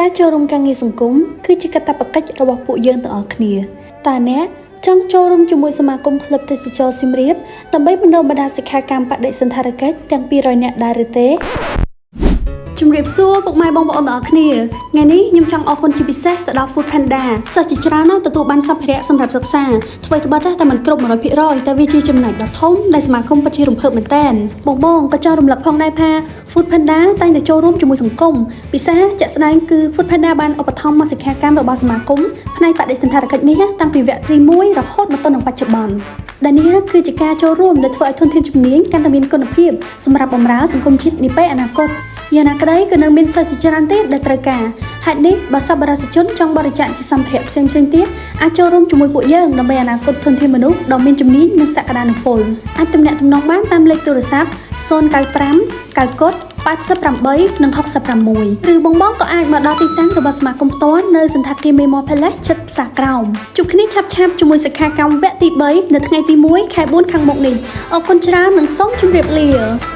ការចូលរួមការងារសង្គមគឺជាកាតព្វកិច្ចរបស់ពួកយើងទាំងអស់គ្នាតើអ្នកចង់ចូលរួមជាមួយសមាគមក្លឹបទេសចរសៀមរាបដើម្បីបណ្ដុះបណ្ដាលសិក្ខាកាមបដិសណ្ឋារកិច្ចទាំង200នាក់ដែរឬទេជំរាបសួរពុកម៉ែបងប្អូនទាំងអស់គ្នាថ្ងៃនេះខ្ញុំចង់អរគុណជាពិសេសទៅដល់ Food Panda សិស្សជាច្រើនណាស់ទទួលបានសម្ភារៈសម្រាប់សិក្សាអ្វីត្បិតតែមិនគ្រប់100%តែវាជាចំណែកដ៏ធំដែលសមាគមពិតជារំភើបមែនទែនបងបងក៏ចង់រំលឹកផងដែរថា Food Panda តែងតែចូលរួមជាមួយសង្គមពិសេសជាក់ស្ដែងគឺ Food Panda បានឧបត្ថម្ភមកសិក្ខាកាមរបស់សមាគមផ្នែកបដិសណ្ឋារកិច្ចនេះតាំងពីវគ្គទី1រហូតមកទល់នឹងបច្ចុប្បន្នដែលនេះគឺជាការចូលរួមដែលធ្វើឲ្យធនធានជំនាញកាន់តែមានគុណភាពសម្រាប់បម្រើសង្គមជាតិនាពេលអនាគតយ៉ាងណាក្តីក៏នៅមានសិស្សជាច្រើនទៀតដែលត្រូវការហេតុនេះបើសប្បុរសជនចង់បរិច្ចាគជាសម្ភារៈផ្សេងៗទៀតអាចចូលរួមជាមួយពួកយើងដើម្បីអនាគតធនធានមនុស្សដ៏មានជំនាញនិងសក្តានុពលអាចទំនាក់ទំនងបានតាមលេខទូរស័ព្ទ095 9កុដ88និង66ឬបងបងក៏អាចមកដល់ទីតាំងរបស់សមាគមផ្ទាល់នៅសណ្ឋាគារ Memo Palace ជិតផ្សារក្រោមជួបគ្នាឆាប់ៗជាមួយសិក្ខាកាមវគ្គទី3នៅថ្ងៃទី1ខែ4ខាងមុខនេះអរគុណច្រើននិងសូមជម្រាបលា។